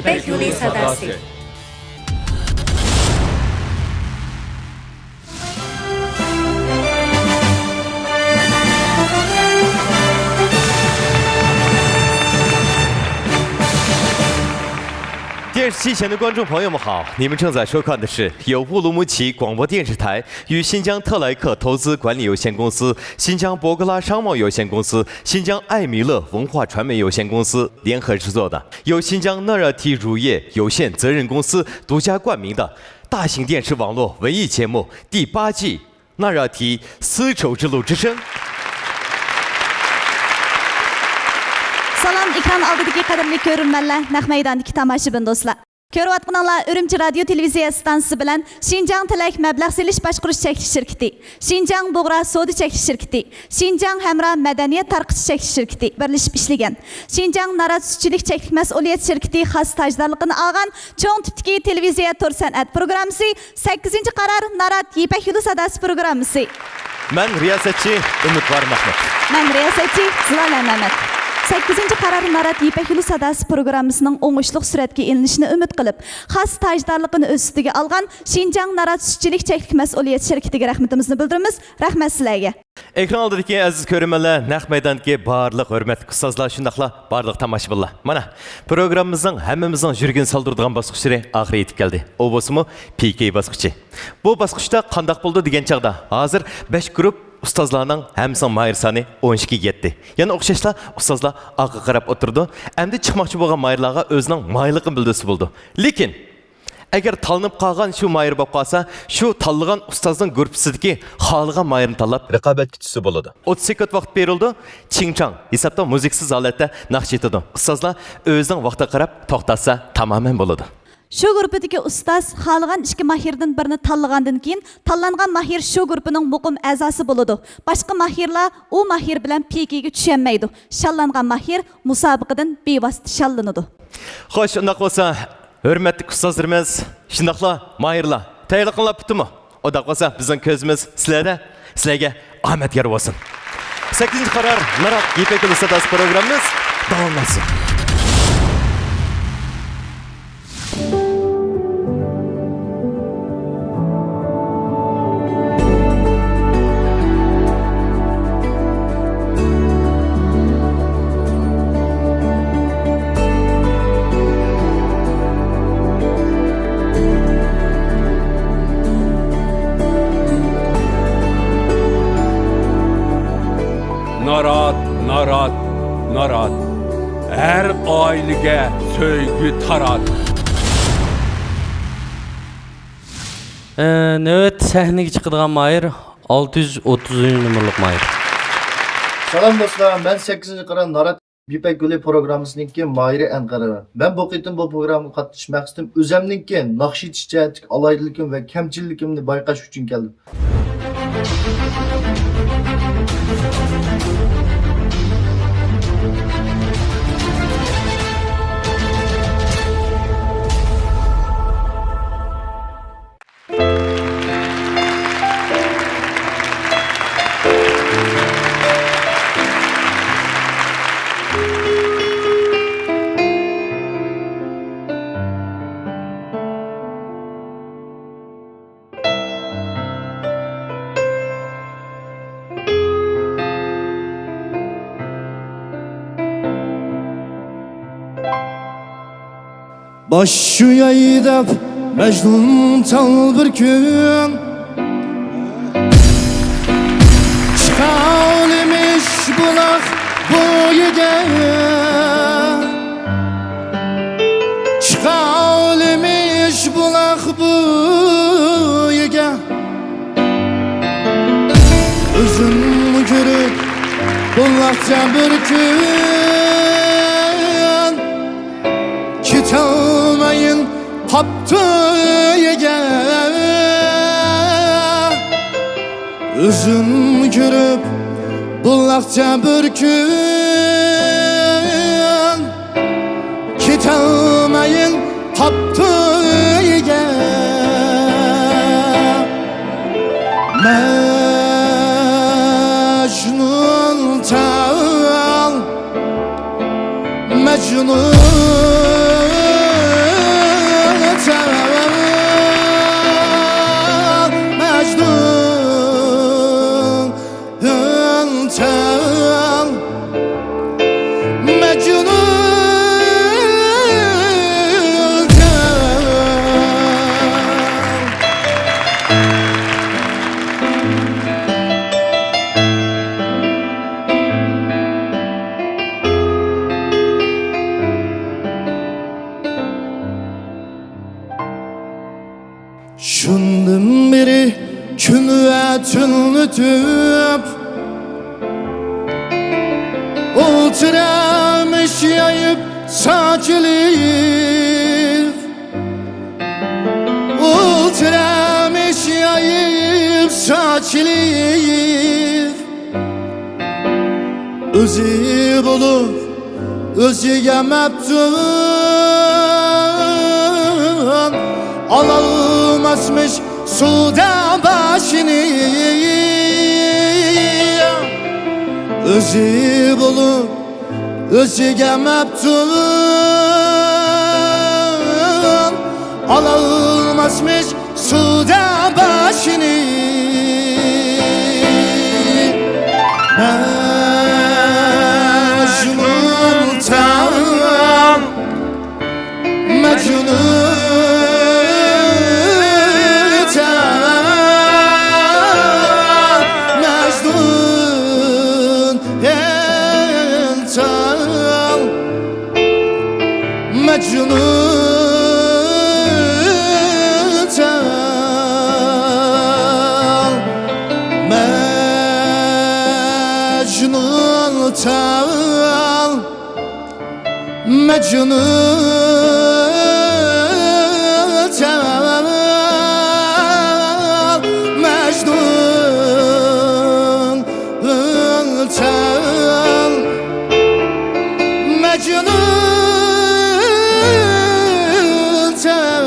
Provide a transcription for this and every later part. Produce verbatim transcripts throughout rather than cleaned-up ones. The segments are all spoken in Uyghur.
يىپەك يولى ساداسى. 电视机前的观众朋友们好，你们正在收看的是由乌鲁木齐广播电视台与新疆特莱克投资管理有限公司、新疆博格拉商贸有限公司、新疆艾米乐文化传媒有限公司联合制作的，由新疆纳热提乳业有限责任公司独家冠名的大型电视网络文艺节目第八季《纳热提丝绸之路之声》。 سالام، ئېكران ئالدىدىكى قەدىرلىك كۆرۈرمەنلەر، نەق مەيداندىكى تاماشىبىن دوستلار. كۆرۈۋاتقىنىڭلار ئۈرۈمچى رادىيو تېلېۋىزىيە ئىستانسىسى بىلەن شىنجاڭ تىلەك مەبلەغ سېلىش باشقۇرۇش چەكلىك شىركىتى، شىنجاڭ بۇغرا سودا چەكلىك شىركىتى، شىنجاڭ ھەمراھ مەدەنىيەت تارقىتىش چەكلىك شىركىتى بىرلىشىپ ئىشلىگەن. شىنجاڭ نارات سۈتچىلىك چەكلىك مەسئۇلىيەت شىركىتى خاس تاجدارلىقىنى ئالغان چوڭ تىپتىكى تېلېۋىزىيە تور سەنئەت پروگراممىسى سەككىزىنچى قارار نارات يىپەك يولى ساداسى پروگراممىسى. مەن رىياسەتچى ئۈمىدۋار مەھمۇت. مەن رىياسەتچى زۇلالە مەمەت. سەككىزىنچى قارار نارات يىپەك يولى ساداسى پروگراممىسىنىڭ ئوڭۇشلۇق سۈرەتكە ئېلىنىشىنى ئۈمىد قىلىپ، خاس تاجدارلىقىنى ئۆز ئۈستىگە ئالغان شىنجاڭ نارات سۈتچىلىك چەكلىك مەسئۇلىيەت شىركىتىگە رەھمىتىمىزنى بىلدۈرىمىز. رەھمەت سىلەرگە. ئېكران ئالدىدىكى ئەزىز كۆرۈرمەنلەر، نەق مەيداندىكى بارلىق ھۆرمەتلىك ئۇستازلار، شۇنداقلا بارلىق تاماشىبىنلار. مانا، پروگراممىمىزنىڭ ھەممىمىزنىڭ يۈرىكىنى سالدۇرىدىغان باسقۇچلىرى ئاخىرى يېتىپ كەلدى. ئۇ بولسىمۇ پىكېي باسقۇچى. بۇ باسقۇچتا قانداق بولىدۇ دېگەن چاغدا، ھازىر بەش گۇرۇپ ئۇستازلارنىڭ ھەممىسىنىڭ ماھىر سانى ئون ئىككىگە يەتتى. يەنە ئوخشاشلا ئۇستازلار ئارقىغا قاراپ ئولتۇرىدۇ. ئەمدى چىقماقچى بولغان ماھىرلارغا ئۆزىنىڭ ماھىرلىقىنى بىلدۈرسە بولىدۇ. لېكىن، ئەگەر تاللىنىپ قالغان شۇ ماھىر بولۇپ قالسا، شۇ تاللىغان ئۇستازنىڭ گۇرۇپپىسىدىكى خالىغان ماھىرنى تاللاپ، رىقابەتكە چۈشسە بولىدۇ. ئوتتۇز سېكۇنت ۋاقىت بېرىلىدۇ. چىڭچاڭ ھېسابتا مۇزىكىسىز ھالەتتە ناخشا ئېيتىدۇ. ئۇستازلار ئۆزىنىڭ ۋاقتىغا قاراپ توختاتسا تامامەن بولىدۇ. شۇ گۇرۇپپىدىكى ئۇستاز خالىغان ئىككى ماھىردىن بىرىنى تاللىغاندىن كېيىن، تاللانغان ماھىر شۇ گۇرۇپپىنىڭ مۇقىم ئەزاسى بولىدۇ. باشقا ماھىرلار ئۇ ماھىر بىلەن پىكېيگە چۈشەلمەيدۇ. شاللانغان ماھىر مۇسابىقىدىن بىۋاسىتە شاللىنىدۇ. خوش، ئۇنداق بولسا، ھۆرمەتلىك ئۇستازلىرىمىز، شۇنداقلا ماھىرلار، تەييارلىقىڭلار پۈتتىمۇ؟ ئۇنداق بولسا، بىزنىڭ كۆزىمىز سىلەردە، سىلەرگە ئامەت يار بولسۇن. سەككىزىنچى قارار نارات يىپەك يولى ساداسى پروگراممىمىز داۋاملاشسۇن. نارات، نارات، نارات. ھەر ئائىلىگە سۆيگۈ تارات. ئە، نۆۋەتتە سەھنىگە چىقىدىغان ماھىر، ئالتە يۈز ئوتتۇزىنچى نومۇرلۇق ماھىر. سالام دوستلار، مەن سەككىزىنچى قارار نارات يىپەك يولى پروگراممىسىنىڭكى ماھىرى ئەنقەرەۋەن. مەن بۇ قېتىم بۇ پروگراممىغا قاتنىشىش مەقسىتىم ئۆزەمنىڭكى ناخشا ئېيتىش جەھەتتىكى ئالاھىدىلىكىم ۋە كەمچىللىكىمنى بايقاش ئۈچۈن كەلدىم. باش ئۇياي دەپ مەجنۇنتال بىر كۈن، چىقاۋلىمىش بۇلاق بويىگە، چىقاۋلىمىش بۇلاق بويىگە. ئۆزۈم كۆرۈپ بۇلاقتا بىر كۈن، كېتەلمەيىن قاپتۇ ئۆيىگە. ئۆزۈم كۆرۈپ بۇلاقتا بىر كۈن، كېتەلمەيىن قاپتۇ ئۆيىگە. مەجنۇنتال، مەجنۇن. تەڭ مەجنۇن تەڭ. شۇندىن بېرى كۈن ۋە تۈن ئۆتۈپ، ئولتۇرامىش يايىپ ساچىلىپ، ئولتۇرامىش يايىپ ساچىلىپ. ئۆزى بولۇپ ئۆزىگە مەپتۇن، ئالالماسمىش سۇدا باشىنى. ئۆزى بولۇپ ئۆزىگە مەپتۇن، ئالالماسمىش سۇدا باشىنى. مەجنۇن تەڭ، مەجنۇن تەڭ، مەجنۇن تەڭ. مەجنۇن تەڭ، مەجنۇن تەڭ، مەجنۇن تەڭ، مەجنۇن تەڭ، مەجنۇن تەڭ،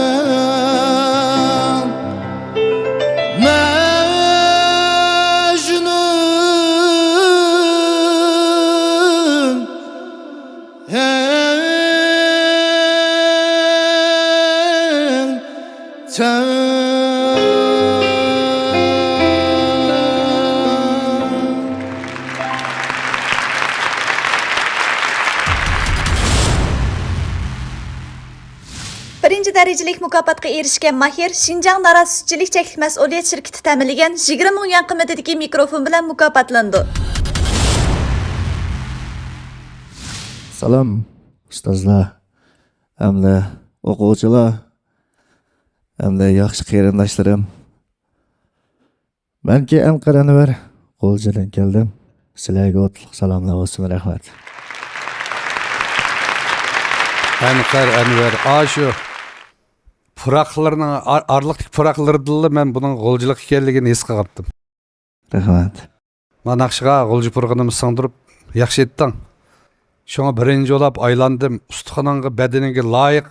مەجنۇن تەڭ. بىرىنچى دەرىجىلىك مۇكاپاتقا ئېرىشكەن ماھىر شىنجاڭ نارات سۈتچىلىك چەكلىك مەسئۇلىيەت شىركىتى تەمىنلىگەن يىگىرمە مىڭ يۈەن قىممىتىدىكى مىكروفون بىلەن مۇكاپاتلىنىدۇ. سالام، ئۇستازلار ھەمدە ئوقۇغۇچىلار ھەمدە ياخشى قېرىنداشلىرىم. مەنكى ئەنقەر ئەنۋەر، غۇلجىدىن كەلدىم. سىلەرگە ئوتلۇق سالاملار بولسۇن، رەھمەت. ئەنقەر ئەنۋەر، ئاشۇ پۇراقلىرىنىڭ ئار-، ئارىلىقتىكى پۇراقلىرىدىنلا مەن بۇنىڭ غۇلجىلىق ئىكەنلىكىنى ھېس قىلىپتىم. رەھمەت. ما ناخشىغا غۇلجا پۇرىقىنىمنى سىڭدۈرۈپ ياخشى ئېيتتىڭ. شۇڭا بىرىنچى بولاپ ئايلاندىم، ئۇستىخىنىڭغا، بەدىنىڭگە لايىق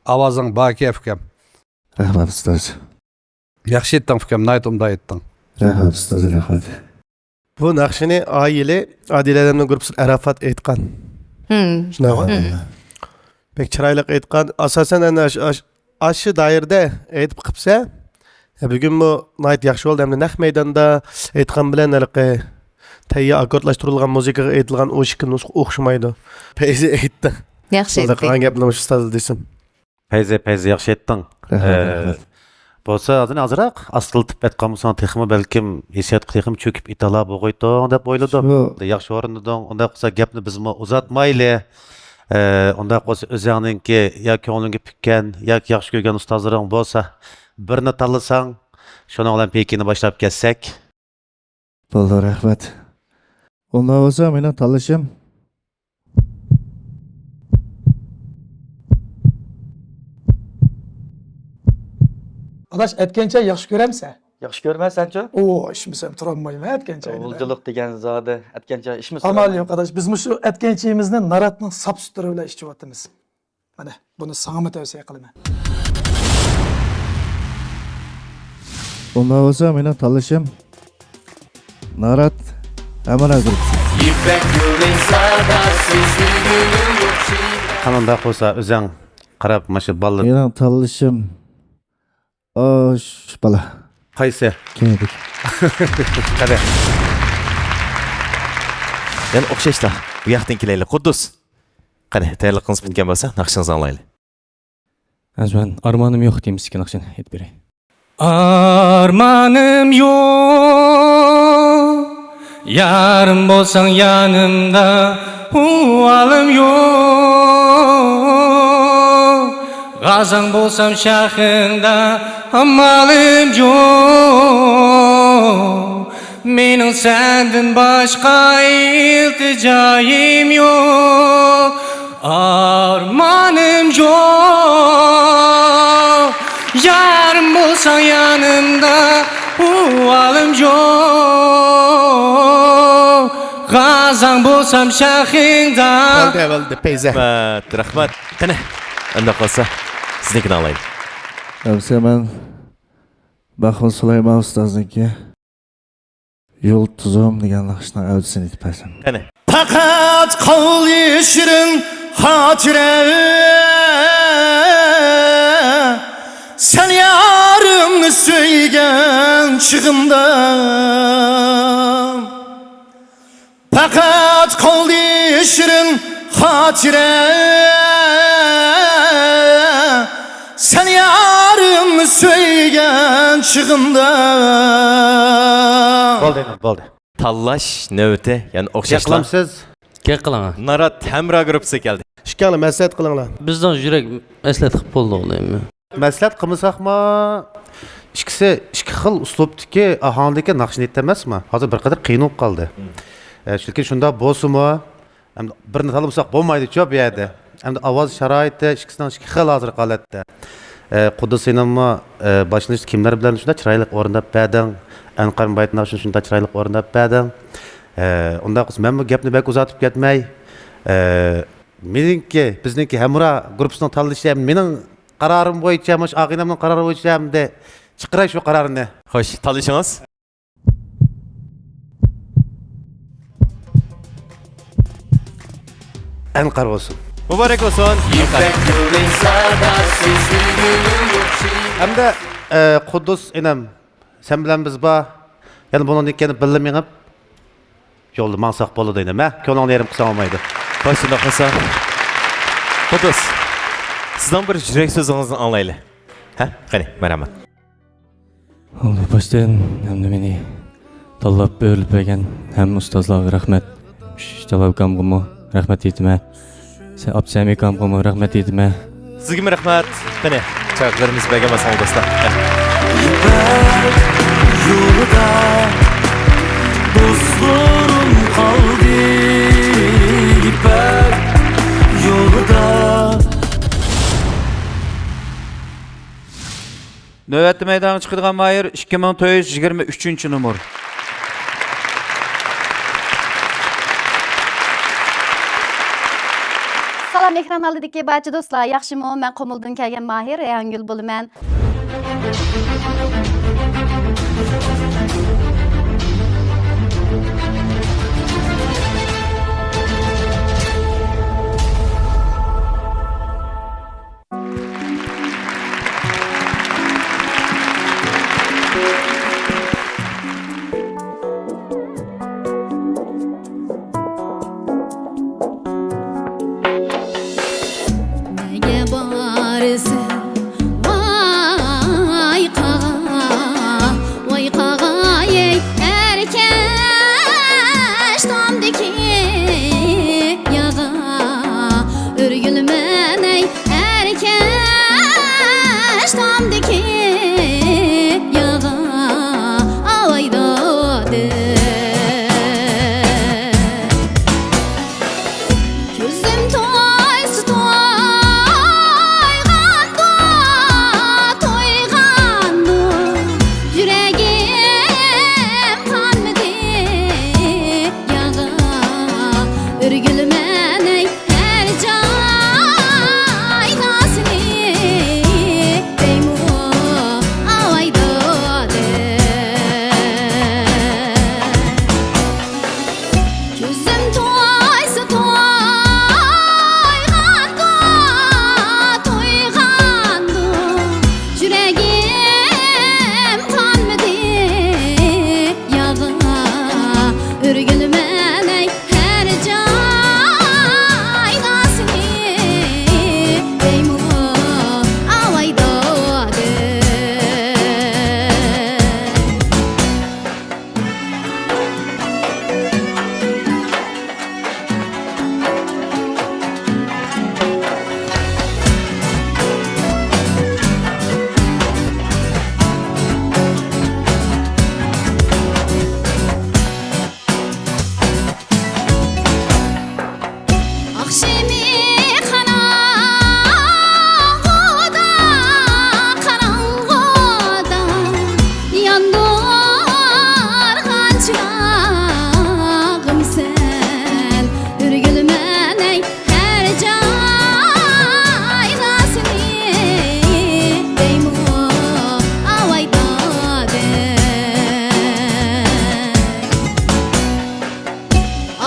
ئاۋازىڭ باركەن، ئۇكام. رەھمەت، ئۇستاز. ياخشى ئېيتتىڭ، ئۇكام، ناھايىتى ئوبدان ئېيتتىڭ. رەھمەت، ئۇستاز، رەھمەت. بۇ ناخشىنى ئا يىلى ئادىل ئادەمنىڭ گۇرۇپپىسى ئەرەپات ئېيتقان. ھىم. شۇنداقمۇ؟ ھىم. بەك چىرايلىق ئېيتقان. ئاساسەن، ئەنە ئاش-، ئاش-، ئاشۇ دائىرىدە ئېيتىپ قىپسە، بۈگۈنمۇ ناھايىتى ياخشى بولدى. ھەمدە نەق مەيداندا ئېيتقان بىلەن ھېلىقى تەييار ئاككوردلاشتۇرۇلغان مۇزىكىغا ئېيتىلغان ئۇ ئىككى نۇسخا ئوخشىمايدۇ. پەيزى ئېيتتى. ياخشى ئېيتتى. قىلغان گەپلىرىمىز ئۇستاز دېسۇن. پەيزى، پەيزى، ياخشى ئېيتتىڭ. رەھمەت، ئە، رەھمەت. بولسا، ھازىر ئازراق ئاستىلىتىپ ئېيتقان بولساڭ، تېخىمۇ بەلكىم ھېسسىياتقا تېخىمۇ چۆكۈپ ئېيتالا بولغۇيتتۇڭ دەپ ئويلىدىم. شۇ. ياخشى ئورۇندىدىڭ. ئۇنداق بولسا، گەپنى بىزمۇ ئۇزارتمايلى. ئە، ئۇنداق بولسا، ئۆزۈڭنىڭكى يا كۆڭلۈڭگە پۈككەن ياكى ياخشى كۆرگەن ئۇستازلىرىڭ بولسا، بىرنى تاللىساڭ، شۇنىڭ بىلەن پېيكىنى باشلاپ كەتسەك. بولدى، رەھمەت. ئۇنداق بولسا، مېنىڭ تاللىشىم. ئاداش، ئەتكەنچە ياخشى كۆرەمسەن؟ ياخشى كۆرمەسەنچۇ؟ ئو، ئىچمىسەم تۇرالمايمەن ئەتكەنچاينى. غۇلجىلىق دېگەن زادى ئەتكەنچاي ئىچمىسە ئامال يوق، ئاداش. بىز مۇشۇ ئەتكەنچىيىمىزنى ناراتنىڭ ساپ سۈتلىرى بىلەن ئىچىۋاتىمىز. مانا، بۇنى ساڭىمۇ تەۋسىيە قىلىمەن. ئۇنداق بولسا، مېنىڭ تاللىشىم نارات ھەمراھ گۇرۇپپىسى. يىپەك يولى ساداسى سۆيگۈنىڭ ئوخشىمايدۇ. قانداق بولسا، ئۆزۈڭ قاراپ، مانا شۇ بالىلار. مېنىڭ تاللىشىم ئاش بالا. قايسى؟ كەينىدىكى. قەدە. يەنە ئوخشاشلا بۇ ياقتىن كېلەيلى، قۇددۇس. قېنى، تەييارلىقىڭىز پۈتكەن بولسا، ناخشىڭىزنى ئاڭلايلى. ئەنجۇمەن، ئارمانىم يوق تېمىسىدىكى ناخشىنى ئېيتىپ بېرەي. ئارمانىم يوق، يارىم بولساڭ يانىمدا، ئۇۋالىم يوق. غازاڭ بولسام شاخىڭدا، ئامالىم يوق. مېنىڭ سەندىن باشقا ئىلتىجايىم يوق. ئارمانىم يوق، يارىم بولساڭ يانىمدا، ئۇۋالىم يوق. غازاڭ بولسام شاخىڭدا. بولدى، بولدى، پەيزە. رەھمەت، رەھمەت. قېنى، ئەمدى قالسا سىزنىڭكىنى ئاڭلايلى. ئەمسە مەن مەخمۇت سۇلايمان ئۇستازنىڭكى يۇلتۇزۇم دېگەن ناخشىنىڭ ئەۋزىسىنى ئېيتىپ بەرسەم. قېنى. پەقەت قالدى شېرىن خاتىرە، سەن يارىمنى سۆيگەن چېغىمدا. پەقەت قالدى شېرىن خاتىرە، سەن يارىمنى سۆيگەن چېغىمدا. بولدى، بولدى. تاللاش نۆۋىتى، يەنە ئوخشاشلا. گەپ قىلامسىز؟ گەپ قىلىڭ. نارات ھەمراھ گۇرۇپپىسى كەلدى. ئىككىڭلار مەسلىھەت قىلىڭلار. بىزنىڭ يۈرەك مەسلىھەت قىلىپ بولدۇق دەيمەن. مەسلىھەت قىلمىساقمۇ، ئىككىسى ئىككى خىل ئۇسلۇبتىكى، ئاھاڭدىكى ناخشىنى ئېيتتى ئەمەسمۇ؟ ھازىر بىر قەدەر قىيىن بولۇپ قالدى. ئە، چۈنكى شۇنداق بولسىمۇ، ئەمدى بىرنى تاللىمىساق بولمايدۇ-چۇ بۇ يەردە. ئەمدى ئاۋاز شارائىتى ئىككىسىنىڭ ئىككى خىل ھازىرقى ھالەتتە. ئە، قۇددۇس ئىنىممۇ، ئە، باشلىنىشتا كىملەر بىلەن شۇنداق چىرايلىق ئورۇنداپ بەردىڭ. ئەنقەر بايتناخشىنى شۇنداق چىرايلىق ئورۇنداپ بەردىڭ. ئە، ئۇنداق بولسا مەنمۇ گەپنى بەك ئۇزارتىپ كەتمەي، ئە، مېنىڭكى، بىزنىڭكى ھەمراھ گۇرۇپپىسىنىڭ تاللىشى مېنىڭ قارارىم بويىچە، مۇشۇ ئاغىنەمنىڭ قارارى بويىچە ئەمدى چىقىراي شۇ قارارنى. خوش، تاللىشىڭىز. ئەنقەر بولسۇن. مۇبارەك بولسۇن. ھەمدە، ئە، قۇددۇس ئىنىم، سەن بىلەن بىز بار. يەنە بۇنىڭدىن كېيىن بىللە مېڭىپ، يولدا ماڭساق بولىدۇ ئىنىم، ھە؟ كۆڭلۈڭنى يېرىم قىلساڭ بولمايدۇ. خوش، شۇنداق قىلسا. قۇددۇس، سىزنىڭ بىر يۈرەك سۆزىڭىزنى ئاڭلايلى. ھە؟ قېنى، مەرھەمەت. ئالدى باشتىن ھەمدە مېنى تاللاپ بۆرۈلۈپ بەرگەن ھەممە ئۇستازلارغا رەھمەت. شالۋاكامغىمۇ رەھمەت ئېيتىمەن. سە-، ئابدۇسەمىكامغىمۇ رەھمەت ئېيتىمەن. سىزگىمۇ رەھمەت. قېنى، چاقىرىمىز بەرگەن بولساڭ دوستلار. يىپەك يولىدا دوستلىرىم قالدى، يىپەك يولىدا. نۆۋەتتە مەيدانغا چىقىدىغان ماھىر ئىككى مىڭ تۆت يۈز يىگىرمە ئۈچىنچى نومۇر. سالام، ئېكران ئالدىدىكى بارچە دوستلار، ياخشىمۇ؟ مەن قۇمۇلدىن كەلگەن ماھىر رەيھانگۈل بولىمەن. نەگە بارىسەن، ۋاي قاغا، ۋاي قاغايەي، ئەركەش تامدىكى ياغا ئۆرگۈلىمەن ئەي، ئەركەش تامدىكى ياغا، ئاۋاي دادە. كۆزۈم تويسا تويغاندۇ، تويغاندۇ، يۈرىكىم قانمىدى ياغا، ئۆرگۈلىمەن ئەي، ھەر جايدا سېنى دەيمۇ، ئاۋاي دادە. كۆزۈم تويسا تويغاندۇ، تويغاندۇ، يۈرىكىم قانمىدى ياغا، ئۆرگۈلىمەن ئەي، ھەر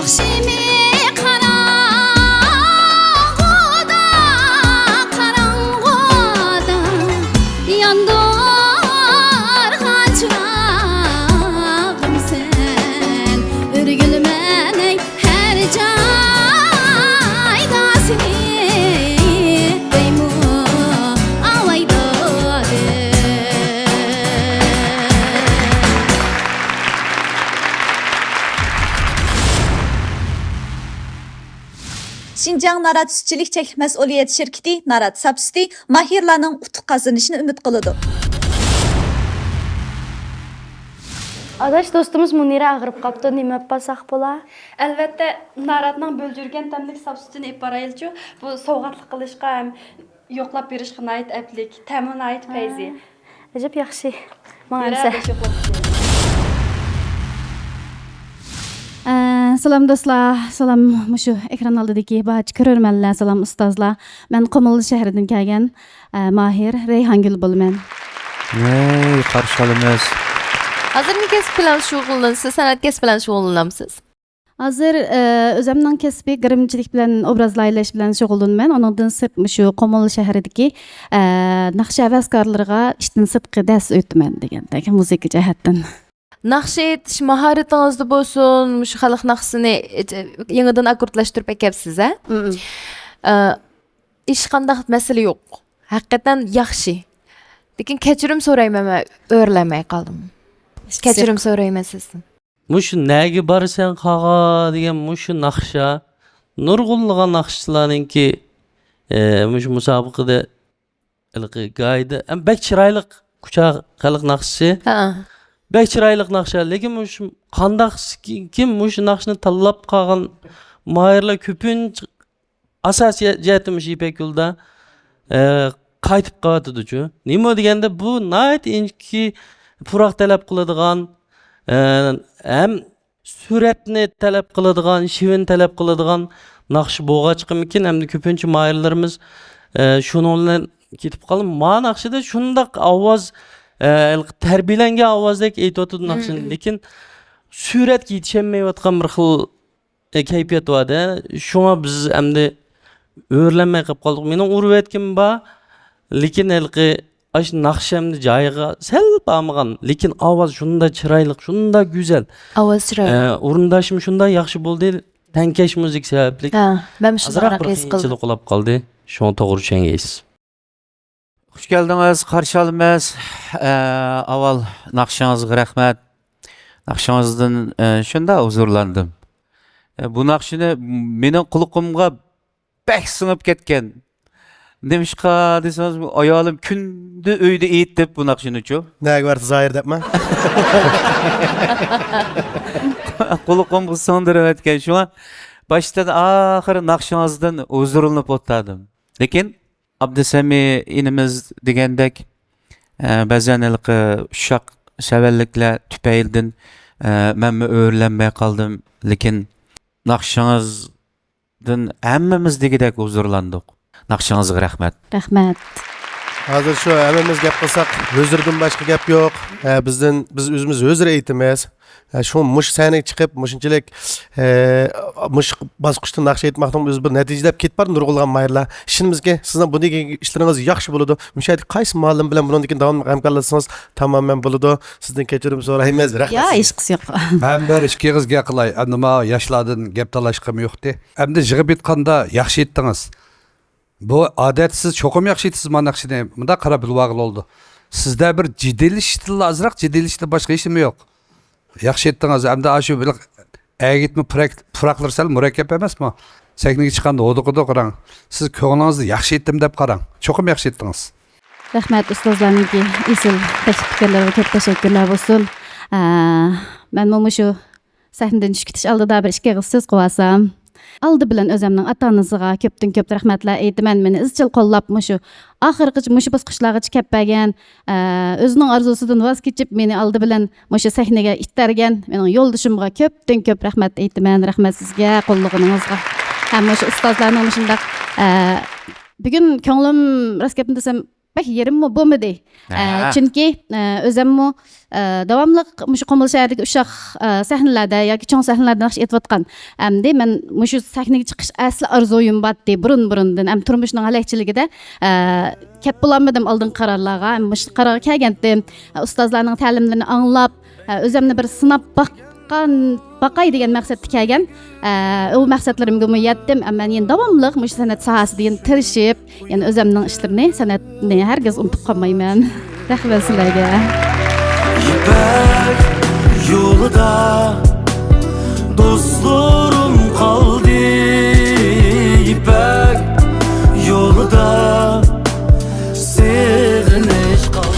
شېمى قاراڭغۇدا، قاراڭغۇدا ياندۇرغان چىراغىمسەن، ئۆرگۈلمەن ھەر جايدا سېنى دەيمۇ ئاۋاي دادىم. شىنجاڭ نارات سۈتچىلىك چەكلىك مەسئۇلىيەت شىركىتى نارات ساپ سۈتى ماھىرلارنىڭ ئۇتۇق قازىنىشىنى ئۈمىد قىلىدۇ. ئاداش، دوستىمىز مۇنىرە ئاغرىپ قاپتۇ، نېمە ئېلىپ بارساق بولا؟ ئەلۋەتتە، ناراتنىڭ بۆلجۈرگەن تەملىك ساپ سۈتىنى ئېلىپ بارايلىچۇ. بۇ سوۋغاتلىق قىلىشقا ھەم يوقلاپ بېرىشقا ناھايىتى ئەپلىك، تەمى ناھايىتى پەيزى. ئەجەب ياخشى. ماڭا ئەمسە. ئە، سالام دوستلار، سالام مۇشۇ ئېكران ئالدىدىكى بارچە كۆرۈرمەنلەر، سالام ئۇستازلار. مەن قۇمۇل شەھىرىدىن كەلگەن، ئە، ماھىر رەيھانگۈل بولىمەن. ھەي، قارشى ئالىمىز. ھازىر نېمە كەسىپ بىلەن شۇغۇللىنىسىز؟ سەنئەت كەسپى بىلەن شۇغۇللىنامسىز؟ ھازىر، ئە، ئۆزۈمنىڭ كەسپى گىرىمچىلىك بىلەن ئوبراز لايىھەلەش بىلەن شۇغۇللىنىمەن. ئۇنىڭدىن سىرت مۇشۇ قۇمۇل شەھىرىدىكى، ئە، ناخشا ھەۋەسكارلىرىغا ئىشتىن سىرتقى دەرس ئۆتىمەن دېگەندەك مۇزىكا جەھەتتىن. ناخشا ئېيتىش ماھارىتىڭىزدە بولسۇن، مۇشۇ خەلق ناخشىسىنى يېڭىدىن ئاككوردلاشتۇرۇپ ئەكەپسىز، ھە؟ مم. ئە، ھېچقانداق مەسىلە يوق. ھەقىقەتەن ياخشى. لېكىن كەچۈرۈم سورايمەن، مەن ئۆرلەنمەي قالدىم. كەچۈرۈم سورايمەن سىزدىن. مۇشۇ نەگە بارىسەن قاغا دېگەن مۇشۇ ناخشا نۇرغۇنلىغان ناخشىچىلارنىڭكى، ئە، مۇشۇ مۇسابىقىدە ھېلىقى گايدا، ئەم، بەك چىرايلىق كۇچا خەلق ناخشىسى. ھە. بەك چىرايلىق ناخشا، لېكىن مۇشۇ قانداق كىم مۇشۇ ناخشىنى تاللاپ قالغان ماھىرلار كۆپىنچە ئاساسىي جەھەتتە مۇشۇ يىپەك يولىدا، ئە، قايتىپ قېلىۋاتىدۇچۇ. نېمە دېگەندە، بۇ ناھايىتى ئىنچىكە پۇراق تەلەپ قىلىدىغان، ئە، ھەم سۈرئەتنى تەلەپ قىلىدىغان، شېۋىن تەلەپ قىلىدىغان ناخشا بولغاچقىمىكىن، ئەمدى كۆپىنچە ماھىرلىرىمىز، ئە، شۇنىڭ بىلەن كېتىپ قالدى. ما ناخشىدا شۇنداق ئاۋاز، ئە، تەربىيەلەنگەن ئاۋازدەك ئېيتىۋاتىدۇ ناخشىنى، لېكىن سۈرئەتكە يېتىشەلمەيۋاتقان بىر خىل ئە، كەيپىيات بار-دە. شۇڭا بىز ئەمدى ئۆرلەنمەي قېلىپ قالدۇق. مېنىڭ ئۇرۇۋەتكىنىم بار، لېكىن ھېلىقى ئاشۇ ناخشا ئەمدى جايىغا سەل بارمىغان، لېكىن ئاۋاز شۇنداق چىرايلىق، شۇنداق گۈزەل. ئاۋاز چىرايلىق. ئە، ئورۇنداشمۇ شۇنداق ياخشى بولدى، تەڭكەش مۇزىكا سەۋەبلىك ھە، مەنمۇ شۇنداق ئازراق بىر ھېس قىلدىم. قىيىنچىلىق بولاپ قالدى. شۇڭا توغرا چۈشەنگەيسىز. خۇش كەلدىڭىز، قارشى ئالىمىز. ئە، ئاۋۋال ناخشىڭىزغا رەھمەت. ناخشىڭىزدىن، ئە، شۇنداق ھۇزۇرلاندىم. ئە، بۇ ناخشىنى مېنىڭ قۇلىقىمغا بەك سىڭىپ كەتكەن. نېمىشقا دېسىڭىز، ئايالىم كۈندە ئۆيدە ئېيتتى بۇ ناخشىنىچۇ. نەگە بارسا زاھىر دەپمە. قۇلىقىمغا سىڭدۈرۈۋەتكەن. شۇڭا باشتىن ئاخىر ناخشىڭىزدىن ھۇزۇرلىنىپ ئولتۇردۇم. لېكىن ئابدۇسەمى ئىنىمىز دېگەندەك، ئە، بەزەن ھېلىقى ئۇششاق سەۋەنلىكلەر تۈپەيلىدىن، ئە، مەنمۇ ئۆرلەنمەي قالدىم. لېكىن ناخشىڭىزدىن ھەممىمىز دېگۈدەك ھۇزۇرلاندۇق. ناخشىڭىزغا رەھمەت. رەھمەت. ھازىر شۇ ھەممىمىز گەپ قىلساق، ھۇزۇردىن باشقا گەپ يوق. ئە، بىزدىن، بىز ئۆزىمىز ھۇزۇر ئېيتىمىز. ھە، شۇ مۇشۇ سەھنىگە چىقىپ، مۇشۇنچىلىك، ئە، مۇشۇ باسقۇچتا ناخشا ئېيتماقنىڭ ئۆزى بىر نەتىجە دەپ كېتىپ بارىدۇ نۇرغۇنلىغان ماھىرلار. ئىشىنىمىزكى، سىزنىڭ بۇ دېگەن ئىشلىرىڭىز ياخشى بولىدۇ. مۇشۇ يەردىكى قايسى مۇئەللىم بىلەن بۇنىڭدىن كېيىن داۋاملىق ھەمكارلاشسىڭىز تامامەن بولىدۇ. سىزدىن كەچۈرۈم سورايمىز. رەھمەت يا، سىزگە. ھېچقىسى يوق. مەن بىر ئىككى ئېغىز گەپ قىلاي. ئەمدى ماۋۇ ياشلاردىن گەپ تالاشقىمۇ يوقتى. ئەمدى يىغىپ ئېيتقاندا ياخشى ئېيتتىڭىز. بۇ ئادەتتە سىز چوقۇم ياخشى ئېيتىسىز، مانا ناخشىنى مۇنداق قاراپ بىلىۋالغىلى بولىدۇ. سىزدە بىر جېدەللىشىشتىنلا ئازراق، جېدەللىشىشتىن باشقا ھېچنېمە يوق. ياخشى ئېيتتىڭىز. ئەمدى ئاشۇ بىر ئەگىتمە پۇراق-، پۇراقلىرى سەل مۇرەككەپ ئەمەسمۇ؟ سەھنىگە چىققاندا ھودۇقىدۇ قاراڭ. سىز كۆڭلىڭىزدە ياخشى ئېيتتىم دەپ قاراڭ. چوقۇم ياخشى ئېيتتىڭىز. رەھمەت، ئۇستازلارنىڭكى ئېسىل تەكلىپ پىكىرلىرىگە كۆپ تەشەككۈرلەر بولسۇن. ئە، مەنمۇ مۇشۇ سەھنىدىن چۈشۈپ كېتىش ئالدىدا بىر ئىككى ئېغىز سۆز قىلىۋالسام. ئالدى بىلەن ئۆزۈمنىڭ ئاتا-ئانىسىغا كۆپتىن كۆپ رەھمەتلەر ئېيتىمەن، مېنى ئىزچىل قوللاپ، مۇشۇ ئاخىرغىچە، مۇشۇ باسقۇچلارغىچە كەپ بەرگەن، ئە، ئۆزىنىڭ ئارزۇسىدىن ۋاز كېچىپ، مېنى ئالدى بىلەن مۇشۇ سەھنىگە ئىتتەرگەن مېنىڭ يولدىشىمغا كۆپتىن كۆپ رەھمەت ئېيتىمەن. رەھمەت سىزگە، قوللىغىنىڭىزغا. ھەم مۇشۇ ئۇستازلارنىڭ مۇشۇنداق، ئە، بۈگۈن كۆڭلۈم، راست گەپنى دېسەم، بەك يېرىممۇ بولمىدى. ئە، ھە. چۈنكى، ئە، ئۆزۈممۇ، ئە، داۋاملىق مۇشۇ قۇمۇل شەھىرىدىكى ئۇششاق، ئە، سەھنىلەردە ياكى چوڭ سەھنىلەردە ناخشا ئېيتىۋاتقان. ئەمدى مەن مۇشۇ سەھنىگە چىقىش ئەسلى ئارزۇيۇم بارتتى، بۇرۇن-بۇرۇندىن. ئەمدى تۇرمۇشنىڭ ھەلەكچىلىكىدە، ئە، كەپ بولالمىدىم ئالدىنقى قارارلارغا. ئەمدى مۇشۇ قارارغا كەلگەنتىم. ئە، ئۇستازلارنىڭ تەلىملىرىنى ئاڭلاپ، ئە، ئۆزۈمنى بىر سىناپ باققان، باقاي دېگەن مەقسەتتە كەلگەن. ئە، ئۇ مەقسەتلىرىمگىمۇ يەتتىم. ئەمما يەنە داۋاملىق مۇشۇ سەنئەت ساھەسىدە يەنە تىرىشىپ، يەنە ئۆزۈمنىڭ ئىشلىرىنى، سەنئەتنى ھەرگىز ئۇنتۇپ قالمايمەن. رەھمەت سىلەرگە. يىپەك يولىدا دوستلىرىم قالدى، يىپەك يولىدا سېغىنىش قالدى.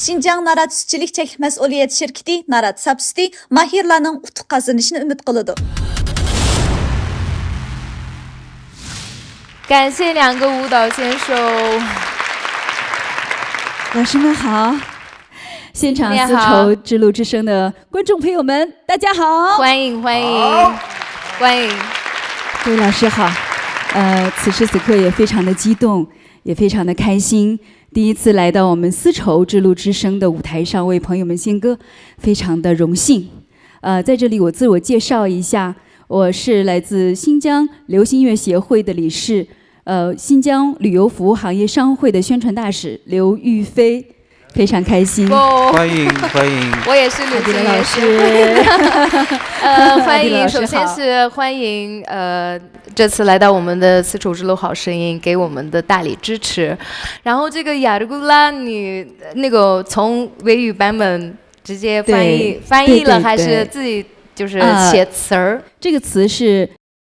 شىنجاڭ نارات سۈتچىلىك چەكلىك مەسئۇلىيەت شىركىتى نارات ساپ سۈتى ماھىرلارنىڭ ئۇتۇق قازىنىشىنى ئۈمىد قىلىدۇ. 感谢两个舞蹈选手。老师们好，现场丝绸之路之声的观众朋友们，大家好。欢迎，欢迎，好。欢迎。各位老师好。呃，此时此刻也非常的激动，也非常的开心，第一次来到我们丝绸之路之声的舞台上，为朋友们献歌，非常的荣幸。呃，在这里我自我介绍一下，我是来自新疆流行音乐协会的理事，呃，新疆旅游服务行业商会的宣传大使刘玉飞，非常开心。哦，欢迎，欢迎。我也是刘玉飞老师。呃，欢迎，首先是欢迎，呃，这次来到我们的丝绸之路好声音，给我们的大力支持。然后这个 Yargulani 那个从维语版本直接翻译，对，翻译了，对，对，还是自己就是写词儿？啊，这个词是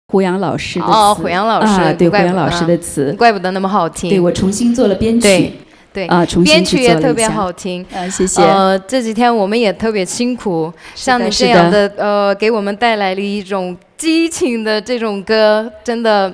胡杨老师的词。哦，胡杨老师，啊，对，怪不得，胡杨老师的词。怪不得那么好听。对，我重新做了编曲。对，对，啊，重新去做了一下。编曲也特别好听。啊，谢谢。呃，这几天我们也特别辛苦，是的，像你这样的，是的。呃，给我们带来了一种激情的这种歌，真的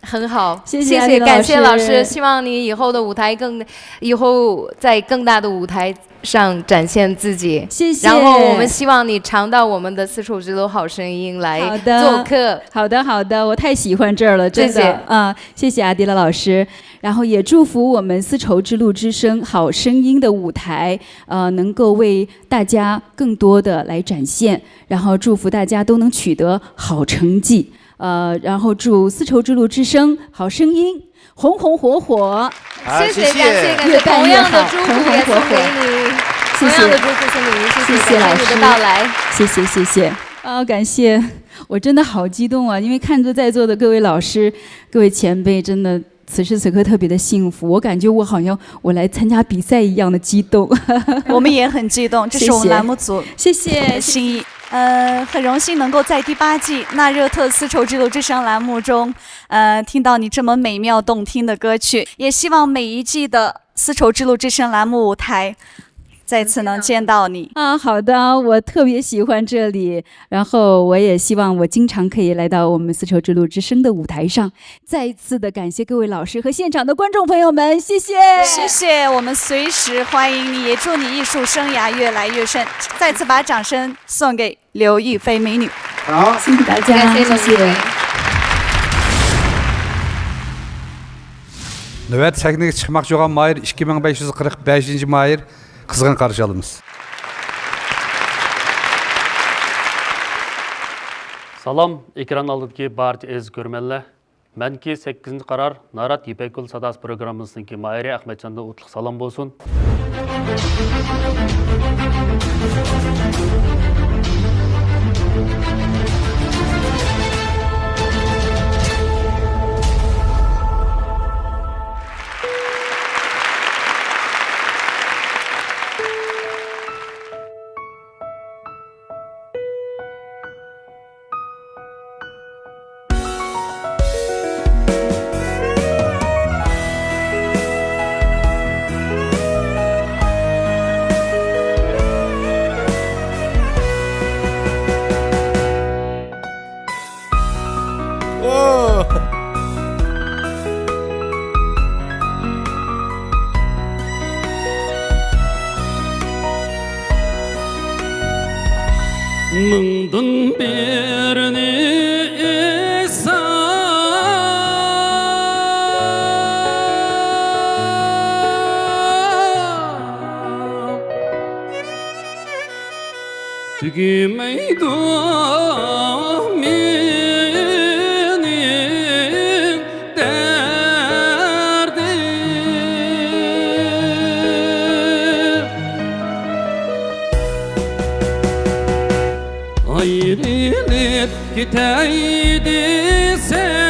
很好，谢谢，谢谢，阿丽老师。感谢老师，希望你以后的舞台更，以后在更大的舞台上展现自己。谢谢。然后我们希望你常到我们的丝绸之路好声音来做客。好的，好的，好的，我太喜欢这儿了，真的。谢谢。啊，谢谢阿迪拉老师，然后也祝福我们丝绸之路之声好声音的舞台，呃，能够为大家更多的来展现，然后祝福大家都能取得好成绩。 呃，然后祝丝绸之路之声好声音红红火火。好，谢谢，谢谢。感谢，感谢。越办越好，同样的祝福也送给你，红红火火。谢谢。同样的祝福送给您，谢谢，谢谢老师。感谢你的到来。谢谢，谢谢。啊，感谢。我真的好激动啊，因为看着在座的各位老师、各位前辈，真的此时此刻特别的幸福。我感觉我好像我来参加比赛一样的激动。我们也很激动，这是我们栏目组，谢谢，谢谢。的心意。呃，很荣幸能够在第八季纳热特丝绸之路之声栏目中，呃，听到你这么美妙动听的歌曲，也希望每一季的丝绸之路之声栏目舞台再次能见到你。啊，好的，我特别喜欢这里，然后我也希望我经常可以来到我们丝绸之路之声的舞台上，再次的感谢各位老师和现场的观众朋友们，谢谢。谢谢，我们随时欢迎你，也祝你艺术生涯越来越顺。再次把掌声送给刘亦菲美女。好，谢谢大家，感谢刘亦菲。谢谢。نۆۋەتتە سەھنىگە چىقماقچى بولغان ماھىر، ئىككى مىڭ بەش يۈز قىرىق بەشىنچى ماھىر، قىزغىن قارشى ئالىمىز. سالام، ئېكران ئالدىدىكى بارچە ئەزىز كۆرۈرمەنلەر. مەنكى سەككىزىنچى قارار نارات يىپەك يولى ساداسى پروگراممىسىنىڭكى ماھىرى ئەخمەتجاندىن ئوتلۇق سالام بولسۇن. مىڭدىن بىرىنى ئېيتسام، تۈگىمەيدۇ مېنىڭ دەردىم. ئايرىلىپ كېتەي دېسەم،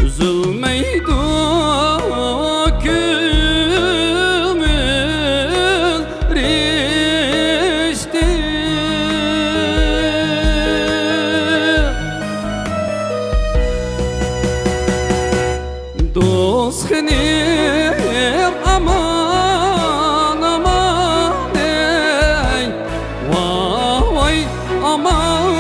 ئۈزۈلمەيدۇ كۆڭۈل رىشتىم. دوست خېنىم ئامان، ئامان، ئەي، ۋاي، ۋاي، ئامان.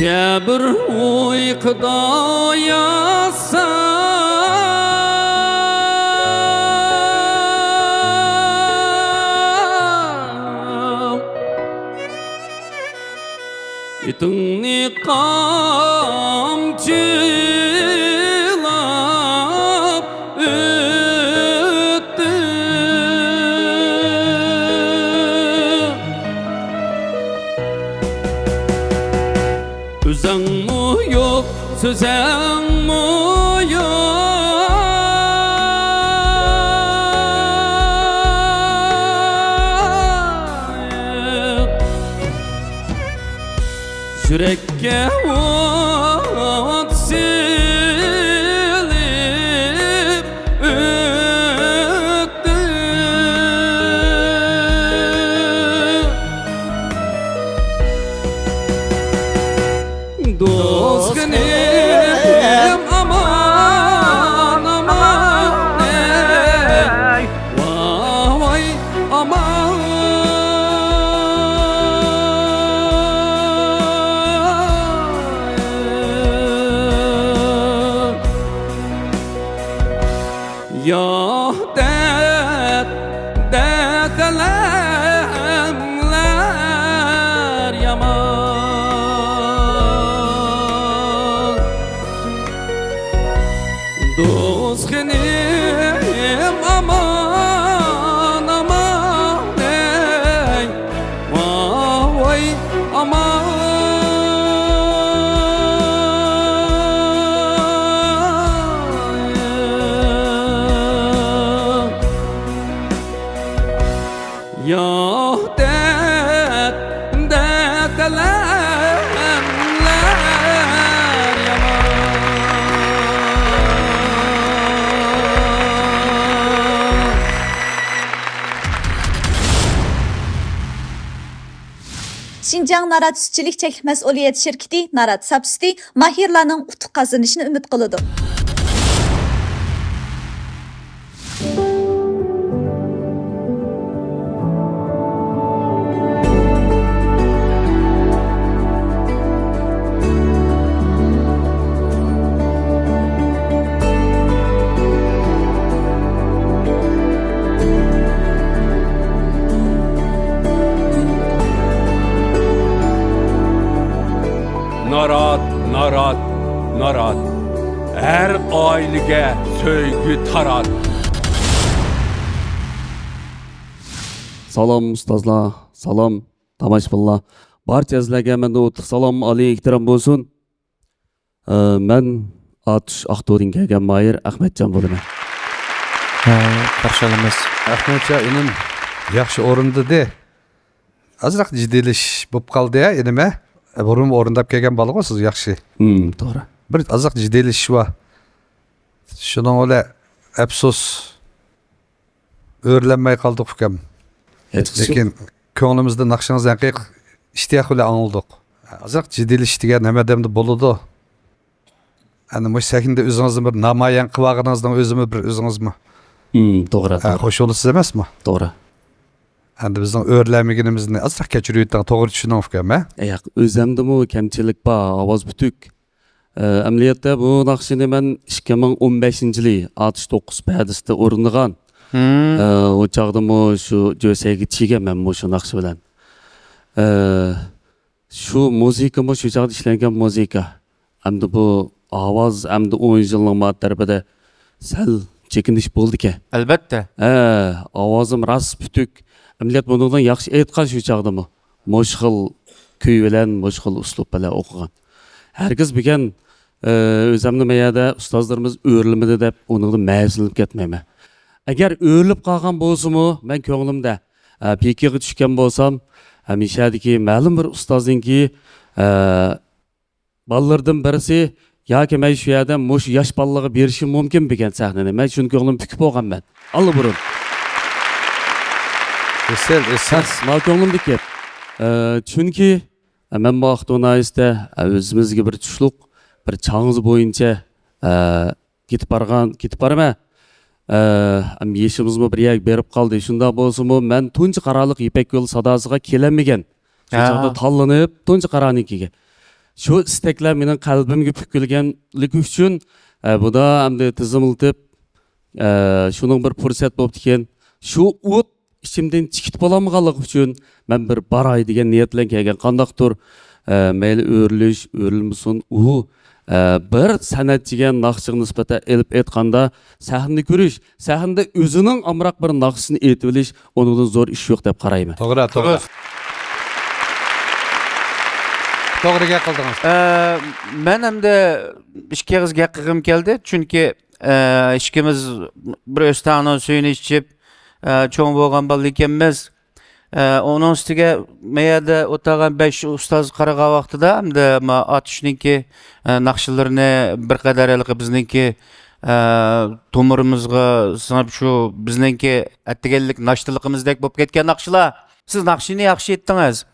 يا بىر ئۇيقۇدا ياتسا، ئېتىڭنى قامچىلاپ ئۆتتى. ئۆزۈڭمۇ يوق، سۆزۈڭمۇ يوق. يۈرەككە ئوت سېلىپ ئۆتتى. دوستخانىم ئامان، ئامان، ئەي، ۋاي، ۋاي، ئامان. ياق دەپ، دەتەلەملەر يامان. دوستخانىم ئامان، ئامان، ئەي، ۋاي، ۋاي، ئامان. ياق دەپ، دەتەلەملەر يامان. شىنجاڭ نارات سۈتچىلىك چەكلىك مەسئۇلىيەت شىركىتى نارات ساپ سۈتى ماھىرلارنىڭ ئۇتۇق قازىنىشىنى ئۈمىد قىلىدۇ. نارات، نارات، نارات. ھەر ئائىلىگە سۆيگۈ تارات. سالام ئۇستازلار، سالام تاماشىبىنلار. بارچە ئەزىزلەرگە مەندىن ئوتلۇق سالام، ئالىي ئېھتىرام بولسۇن. ئە، مەن ئاتۇش ئاقتۇدىن كەلگەن ماھىر ئەخمەتجان بولىمەن. ھە، قارشى ئالىمىز. ئەخمەتجان ئىنىم ياخشى ئورۇندىدى. ئازراق جىددىيلىشىش بولۇپ قالدى ھە، ئىنىم ھە؟ بۇرۇن ئورۇنداپ كەلگەن بالىغۇ سىز ياخشى. ھىم، توغرا. بىر ئازراق جىددىيلىشىش بار. شۇنىڭ بىلەن ئەپسۇس، ئۆرلەنمەي قالدۇق ئۇكام. ھېچقىسى يوق. لېكىن كۆڭلىمىزدە ناخشىڭىزنى ھەقىقىي ئىشتىياق بىلەن ئاڭلىدۇق. ئازراق جىددىيلىشىش دېگەن ھەممە ئادەمدە بولىدۇ. ئەنە مۇشۇ سەھنىدە ئۆزىڭىزنى بىر نامايان قىلىۋالغىنىڭىزنىڭ ئۆزىمۇ بىر ئۆزىڭىزمۇ. ھىم، توغرا، ھە، توغرا. خوش بولىسىز ئەمەسمۇ؟ توغرا. ئەمدى بىزنىڭ ئۆرلەنمىگىنىمىزنى ئازراق كەچۈرۈۋېتىڭ، توغرا چۈشىنىڭ ئۇكام، ھە؟ ياق، ئۆزەمدىمۇ كەمچىلىك بار، ئاۋاز پۈتۈك. ئە، ئەمەلىيەتتە بۇ ناخشىنى مەن ئىككى مىڭ ئون بەشىنچى يىلى ئاتۇش توققۇز پەدىسىدە ئورۇندىغان. ھىم. ئە، ئۇ چاغدىمۇ شۇ جۆسەيگە چىگەنمەن مۇشۇ ناخشا بىلەن. ئە، شۇ مۇزىكىمۇ شۇ چاغدا ئىشلەنگەن مۇزىكا. ئەمدى بۇ ئاۋاز ئەمدى ئون يىلنىڭ ما تەرىپىدە سەل چېكىنىش بولىدىكەن. ئەلۋەتتە. ھە، ئاۋازىم راست پۈتۈك. ئەمەلىيەت بۇنىڭدىن ياخشى ئېيتقان شۇ چاغدىمۇ. مۇشۇ خىل كۈي بىلەن، مۇشۇ خىل ئۇسلۇب بىلەن ئوقۇغان. ھەرگىز بۈگۈن، ئە، ئۆزەمنى ما يەردە ئۇستازلىرىمىز ئۆرلىمىدى دەپ ئۇنىڭدىن مەزىلىنىپ كەتمەيمەن. ئەگەر ئۆرۈلۈپ قالغان بولسىمۇ، مەن كۆڭلۈمدە، ئە، پىكىرگە چۈشكەن بولسام، ھەمىشەدىكى مەلۇم بىر ئۇستازنىڭكى، ئە، بالىلىرىدىن بىرسى ياكى مەن شۇ يەردە مۇشۇ ياش بالىلارغا بېرىشىم مۇمكىن بىكەن سەھنىنى. مەن شۇنى كۆڭلۈم پۈكۈپ بولغانمەن ئاللىبۇرۇن. ئېسىل، ئېسىل. راست، ماۋۇ كۆڭلۈمدىكى گەپ. ئە، چۈنكى، ئە، مەن بۇ ئاقتۇ ناھىيەسىدە، ئە، ئۆزىمىزگە بىر چۈشلۈك، بىر چاڭزا بويىچە، ئە، كېتىپ بارغان، كېتىپ بارىمەن. ئە، ئەم، يېشىمىزمۇ بىر يەرگە بېرىپ قالدى. شۇنداق بولسىمۇ، مەن تۇنجى قارالىق يىپەك يولى ساداسىغا كېلەلمىگەن. شۇ ھە. چاغدا تاللىنىپ، تۇنجى قارانىڭكىگە. شۇ ئىستەكلەر مېنىڭ قەلبىمگە پۈكۈلگەنلىكى ئۈچۈن، ئە، بۇدا ئەمدى تىزىملىتىپ، ئە، شۇنىڭ بىر پۇرسەت بوپتىكەن. شۇ ئوت ئىچىمدىن چىقىپ بولالمىغانلىقى ئۈچۈن، مەن بىر باراي دېگەن نىيەت بىلەن كەلگەن. قانداقتۇر، ئە، مەيلى ئۆرۈلۈش، ئۆرۈلمىسۇن، ئۇ، ئە، بىر سەنئەتچىگە، ناخشىچىغا نىسبەتەن ئېلىپ ئېيتقاندا، سەھنىنى كۆرۈش، سەھنىدە ئۆزىنىڭ ئامراق بىر ناخشىسىنى ئېيتىۋېلىش، ئۇنىڭدىن زور ئىش يوق دەپ قارايمەن. توغرا، توغرا. توغرا گەپ قىلدىڭىز. ئە، مەن ئەمدى ئىككى ئېغىز گەپ قىلغۇم كەلدى، چۈنكى، ئە، ئىككىمىز بىر ئۆستەڭنىڭ سۈيىنى ئىچىپ، ئە، چوڭ بولغان بالا ئىكەنمىز. ئە، ئۇنىڭ ئۈستىگە مەيەردە ئولتۇرغان بەش ئۇستاز قارىغان ۋاقتىدا، ئەمدى ما ئاتۇشنىڭكى، ئە، ناخشىلىرىنى بىر قەدەر ھېلىقى بىزنىڭكى، ئە، تومۇرىمىزغا سىڭىپ، شۇ بىزنىڭكى ئەتىگەنلىك ناشتىلىقىمىزدەك بولۇپ كەتكەن ناخشىلار. سىز ناخشىنى ياخشى ئېيتتىڭىز.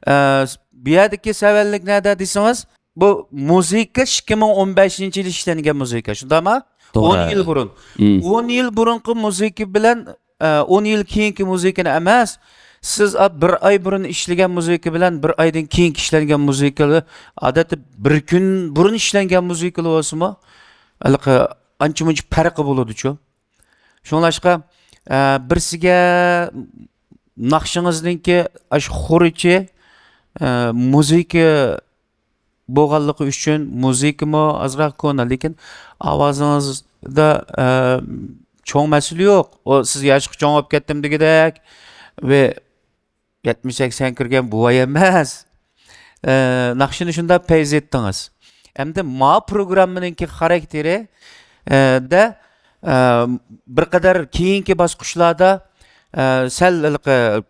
ئە، بۇ يەردىكى سەۋەنلىك نەدە دېسىڭىز، بۇ مۇزىكا ئىككى مىڭ ئون بەشىنچى يىلى ئىشلەنگەن مۇزىكا، شۇنداقمۇ؟ توغرا. ئون يىل بۇرۇن. مم. ئون يىل بۇرۇنقى مۇزىكا بىلەن، ئە، ئون يىل كېيىنكى مۇزىكىنى ئەمەس، سىز، ئا، بىر ئاي بۇرۇن ئىشلىگەن مۇزىكا بىلەن بىر ئايدىن كېيىنكى ئىشلەنگەن مۇزىكىلار، ئادەتتە بىر كۈن بۇرۇن ئىشلەنگەن مۇزىكىلار بولسىمۇ، ھېلىقى ئانچە-مۇنچە پەرقى بولىدۇچۇ. شۇڭلاشقا، ئە، بىرسىگە ناخشىڭىزنىڭكى ئاشۇ خۇرۇچى، ئە، مۇزىكا بولغانلىقى ئۈچۈن، مۇزىكىمۇ ئازراق كونا، لېكىن ئاۋازىڭىزدا، ئە، چوڭ مەسىلە يوق. ئۇ سىز ياشقا چوڭ بولۇپ كەتتىم دېگۈدەك ۋە يەتمىش سەكسەن كىرگەن بوۋاي ئەمەس. ئە، ناخشىنى شۇنداق پەيز ئېيتتىڭىز. ئەمدى ما پروگراممىنىڭكى خاراكتېرى، ئە، دە، ئە، بىر قەدەر كېيىنكى باسقۇچلاردا، ئە، سەل ھېلىقى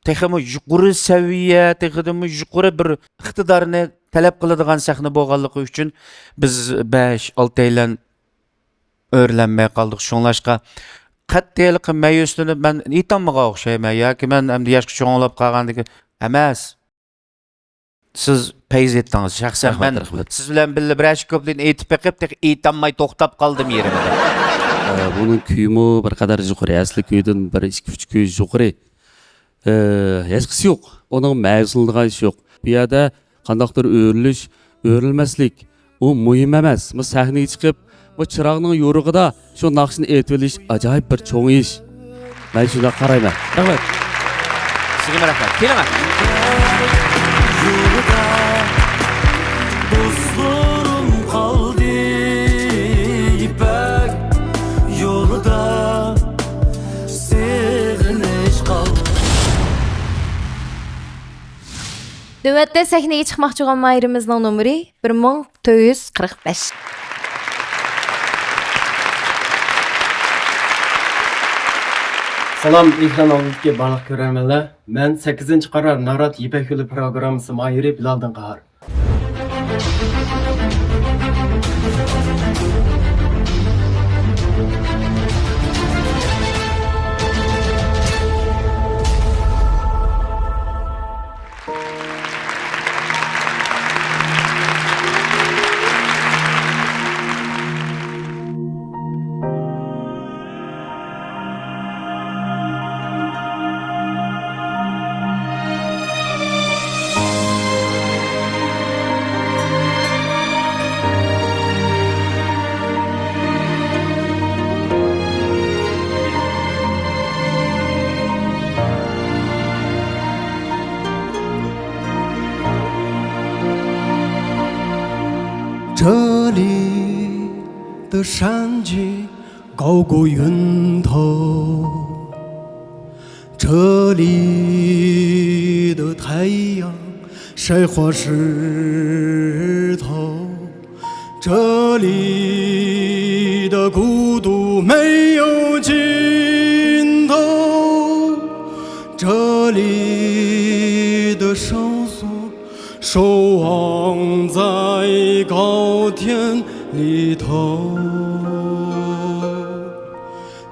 تېخىمۇ يۇقىرى سەۋىيە، تېخىدىنمۇ يۇقىرى بىر ئىقتىدارنى تەلەپ قىلىدىغان سەھنە بولغانلىقى ئۈچۈن، بىز بەش، ئالتەيلەن ئۆرلەنمەي قالدۇق. شۇڭلاشقا، قەتئىيلىقى مەيۈسلىنىپ، مەن ئېيتالمىغان ئوخشايمەن ياكى مەن ئەمدى ياشقا چوڭلاپ قالغاندىكىن ئەمەس. سىز پەيز ئېيتتىڭىز، شەخسەن رەھمەت، مەن رەھمەت. سىز بىلەن بىللە بىرەر ئىككى كۇپلېتنى ئېيتىپ بېقىپ، تېخى ئېيتالماي توختاپ قالدىم يېرىمدە. ئە، بۇنىڭ كۈيىمۇ بىر قەدەر يۇقىرى، ئەسلى كۈيىدىن بىر ئىككى ئۈچ كۈي يۇقىرى. ئە، ھېچقىسى يوق. ئۇنىڭ مەيۈسلىنىدىغان ئىشى يوق. بۇ يەردە قانداقتۇر ئۆرۈلۈش، ئۆرۈلمەسلىك، ئۇ مۇھىم ئەمەس. بۇ سەھنىگە چىقىپ، بۇ چىراغنىڭ يورۇقىدا شۇ ناخشىنى ئېيتىۋېلىش ئاجايىپ بىر چوڭ ئىش. مەن شۇنداق قارايمەن. رەھمەت. سىزگىمۇ رەھمەت. كېلىڭە. يولدا دوستلىرىم قالدى، يىپەك يولىدا سېغىنىش قالدى. نۆۋەتتە سەھنىگە چىقماقچى بولغان ماھىرىمىزنىڭ نومۇرى بىر مىڭ تۆت يۈز قىرىق بەش. سالام، ئېكران ئالدىدىكى بارلىق كۆرەرمەنلەر. مەن سەككىزىنچى قارار نارات يىپەك يولى پروگراممىسى ماھىرى بىلالدىن قاھار. چۆلى 的山景高过云头，这里的太阳晒花石头，这里的孤独没有尽头，这里的绳索 守望在高天里头，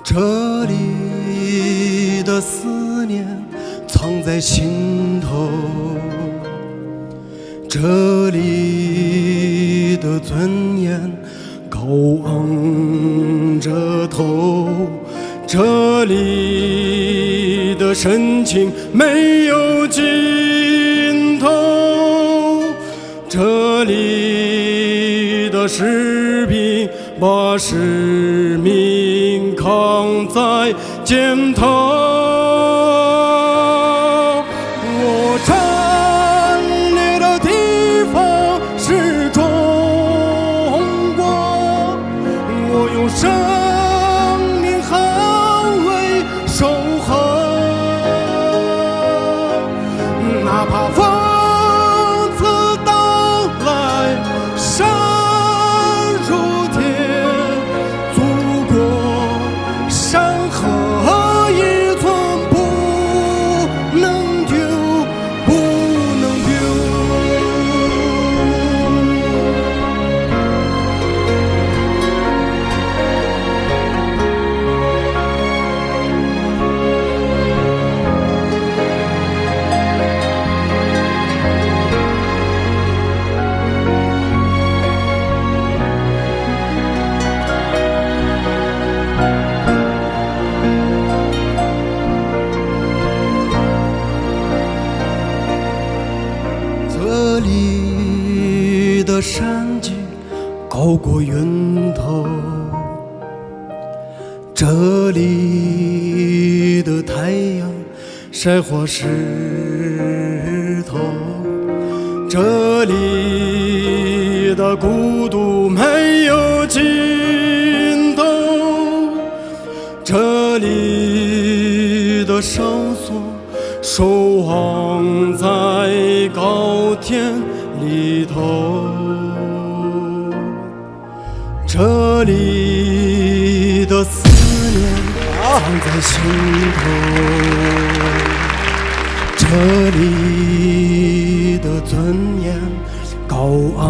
这里的思念藏在心头，这里的尊严 高昂着头，这里的深情没有尽头，里的士兵把使命扛在肩头。我站立的地方是中国，我用生命捍卫守候。哪怕风雨到来，山如铁，祖国山河一寸不能丢，不能丢。这里的山景高过云头，这里的太阳晒化石头，这里的孤独没有尽头，这里的绳索守望在高天里头。 这里的思念藏在心头，这里的尊严高昂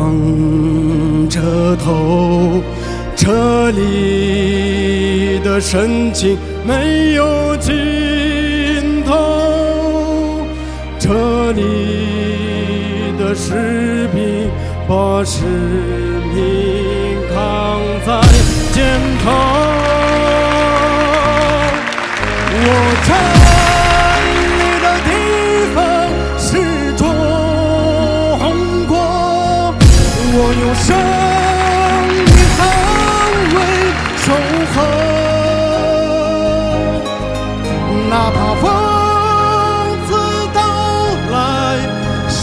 着头，这里的深情没有尽头。 这里的士兵把使命扛在肩头。我站立的地方是中国，我用生命捍卫守候。 哪怕风雨到来，山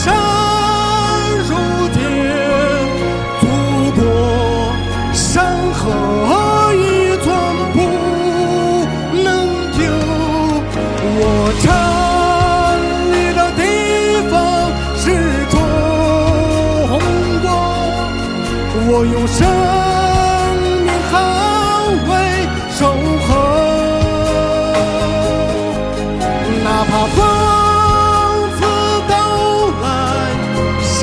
如铁，祖国山河一寸不能丢。我站立的地方是中国，我用生命捍卫 守候。哪怕风雨到来，山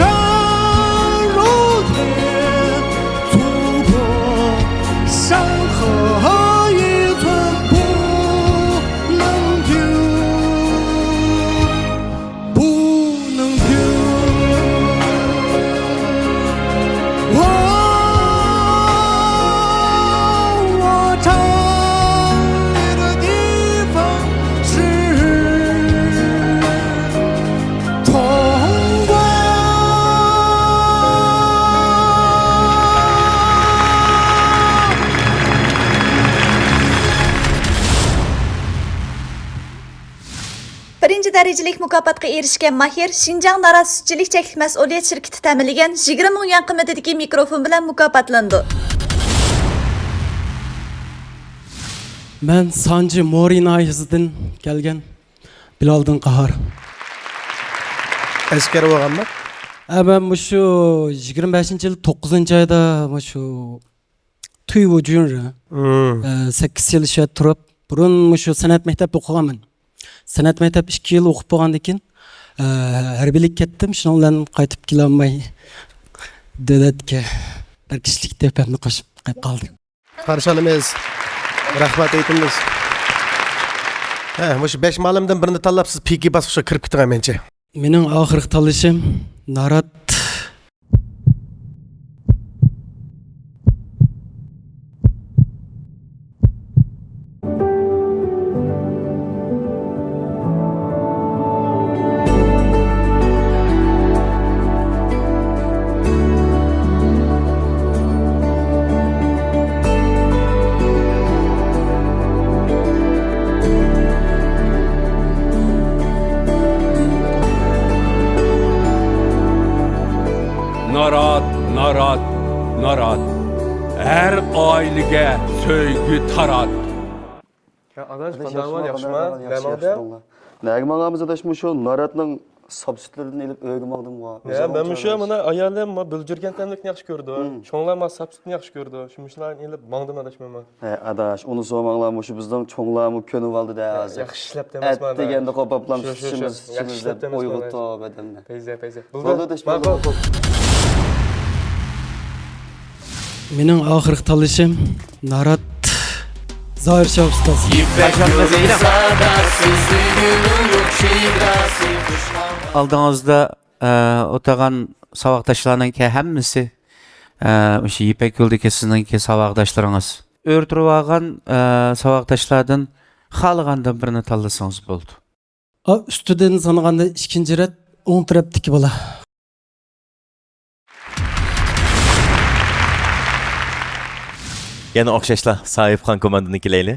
如铁，祖国山河一寸不能丢。 不能丢。哦，我站立的地方是中国。 بىرىنچى دەرىجىلىك مۇكاپاتقا ئېرىشكەن ماھىر شىنجاڭ نارات سۈتچىلىك چەكلىك مەسئۇلىيەت شىركىتى تەمىنلىگەن يىگىرمە مىڭ يۈەن قىممىتىدىكى مىكروفون بىلەن مۇكاپاتلىنىدۇ. مەن سانجى مورى ناھىيەسىدىن كەلگەن بىلالدىن قاھار. ئەسكەر بولغانمۇ؟ ھە، مەن مۇشۇ يىگىرمە بەشىنچى يىل توققۇزىنچى ئايدا مۇشۇ تۇيۋۇجۈن، ئە، سەككىز يىل شۇ يەردە تۇرۇپ، بۇرۇن مۇشۇ سەنئەت مەكتەپتە ئوقۇغانمەن. سەنئەت مەكتەپ ئىككى يىل ئوقۇپ بولغاندىن كېيىن، ئە، ھەربىيلىككە كەتتىم. شۇنىڭ بىلەن قايتىپ كېلەلمەي دۆلەتكە بىر كىشىلىك تۆھپەمنى قوشۇپ قېلىپ قالدىم. قارشى ئالىمىز. رەھمەت ئېيتىمىز. ھە، مۇشۇ بەش مۇئەللىمدىن بىرىنى تاللاپ، سىز پىكى باسقۇچقا كىرىپ كېتىڭ مەنچە. مېنىڭ ئاخىرقى تاللىشىم نارات. نارات، نارات، نارات. ھەر ئائىلىگە سۆيگۈ تارات. يا ئاداش، ئاداش، قانداق ئەھۋال، ياخشىما، ياخشىما؟ قانداق ئەھۋال؟ ياخشى، ياخشى، ياخشى. نەگە ماڭامىز ئاداش؟ مۇشۇ ناراتنىڭ ساپ سۈتلىرىدىن ئېلىپ ئۆيگە ماڭدىم. ۋا، يا، مەن مۇشۇ مانا ئايالىم ما بۈلجۈرگەن تەملىكنى ياخشى كۆرىدۇ. مم. چوڭلار ما ساپ سۈتنى ياخشى كۆرىدۇ. شۇ مۇشۇلارنى ئېلىپ ماڭدىم ئاداش مەن. ھە، ئاداش، ئۇنى سورىماڭلار، مۇشۇ بىزنىڭ چوڭلارمۇ كۆنۈۋالدى-دە ھازىر. ياخشى ئىشلەپتىمىز، ئەتىگەندە قوپاپلام شۇ، شۇ، شۇ. ئىچىمىز، ياخشى ئىچىمىز دەپ ئىشلەپتىمىز، ئويغىتىپ ئادەمنى. پەيزە، پەيزە. بولدى، بولدى، ئاداش، ماقۇل. مېنىڭ ئاخىرقى تاللىشىم نارات زاھىر شاھ ئۇستاز. ئالدىڭىزدا، ئە، ئولتۇرغان ساۋاقداشلارنىڭكى ھەممىسى، ئە، مۇشۇ يىپەك يولىدىكى سىزنىڭكى ساۋاقداشلىرىڭىز. ئۆرە تۇرۇۋالغان، ئە، ساۋاقداشلاردىن خالىغاندىن بىرىنى تاللىسىڭىز بولىدۇ. ئا، ئۈستىدىن سانىغاندا ئىككىنچى رەت ئوڭ تەرەپتىكى بالا. يەنە ئوخشاشلا ساھىبخان كوماندىنى كېلەيلى.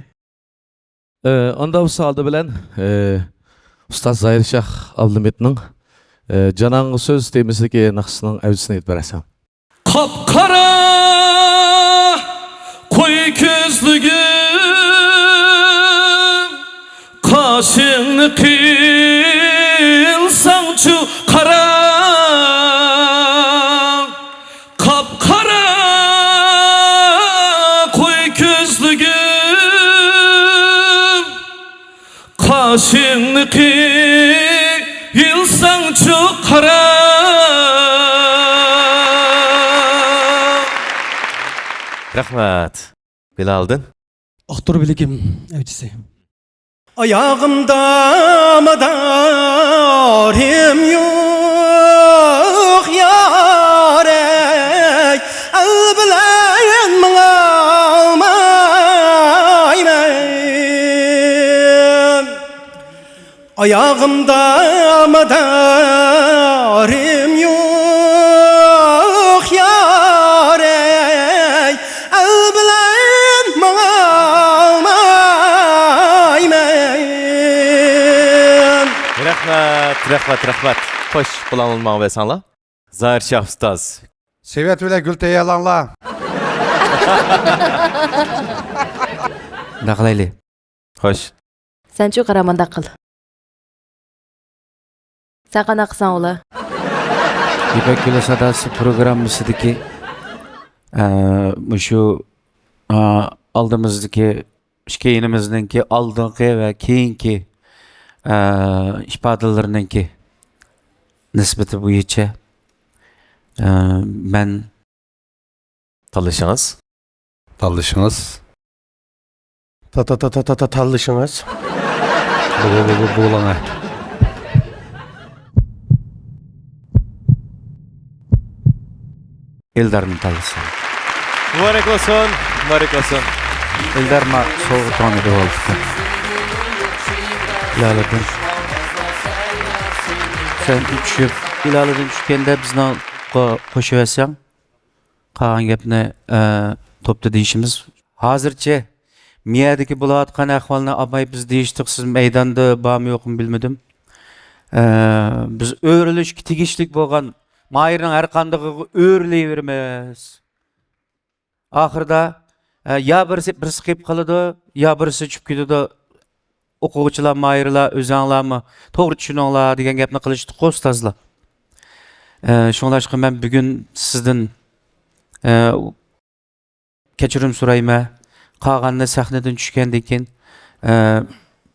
ئى، ئۇندا بولسا ئالدى بىلەن، ئى، ئۇستاز زاھىر شاھ ئابلىمىتنىڭ، ئى، جانانغا سۆز تېمىسىدىكى ناخشىسىنىڭ ئەۋجىسىنى ئېيتىپ بەرسەم. قاپقارا قوي كۆزلۈگۈم، قاشىڭنى قىلساڭچۇ قارا. قاپقارا قوي كۆزلۈگۈم، قاشىڭنى قىيىلساڭچۇ قارا. رەھمەت. بىلالدىن. ئاختۇر بىلىكىم ئەۋجىسى. ئاياغىمدا مادارىم يوق، يارەي، ئەل بىلەن ماڭالمايمەن. ئاياغىمدا مادارىم يوق، يارەي، ئەل بىلەن ماڭالمايمەن. رەھمەت، رەھمەت، رەھمەت. خوش، بۇلارنى ماڭا بەرسەڭلار. زاھىر شاھ ئۇستاز. سېۋەت بىلەن گۈل تەييارلاڭلار. مۇنداق قىلايلى. خوش. سەنچۇ قارا، مانداق قىل. سەن قانداق قىلساڭ ئۇلار. يىپەك يولى ساداسى پروگراممىسىدىكى، ئە، مۇشۇ، ئە، ئالدىمىزدىكى، كەينىمىزنىڭكى ئالدىنقى ۋە كېيىنكى، ئە، ئىپادىلىرىنىڭكى نىسبىتى بويىچە، ئە، مەن تاللىشىڭىز. تاللىشىڭىز. تا، تا، تا، تا، تا، تا، تاللىشىڭىز. بۇ، بۇ، بۇ، بۇ، بۇلىڭە. ئېلدارنى تاللىسۇن. مۇبارەك بولسۇن، مۇبارەك بولسۇن. ئېلدار ما سوۋغىتىڭنى دەۋالدىكەن. بىلالىدىن. سەن چۈشۈپ، بىلالىدىن چۈشكەندە بىزنىڭ قو-، قوشۇۋەتسەڭ. قالغان گەپنى، ئە، توپتا دېيىشىمىز. ھازىرچە مىيەدىكى بولۇۋاتقان ئەھۋالنى ئالماي بىز دېيىشتۇق، سىز مەيداندا بارمۇ يوقمۇ بىلمىدىم. ئە، بىز ئۆرۈلۈشكە تېگىشلىك بولغان ماھىرنىڭ ھەر قاندىقىغا ئۆرۈلۈۋېرىمىز. ئاخىرىدا، ئە، يا بىرسى، بىرسى قېلىپ قالىدۇ، يا بىرسى چۈشۈپ كېتىدۇ. ئوقۇغۇچىلار، ماھىرلار، ئۆزۈڭلارمۇ توغرا چۈشىنىڭلار دېگەن گەپنى قىلىشتۇققۇ ئۇستازلار. ئە، شۇڭلاشقا مەن بۈگۈن سىزدىن، ئە، كەچۈرۈم سورايمەن. قالغاننى سەھنىدىن چۈشكەندىن كېيىن، ئە،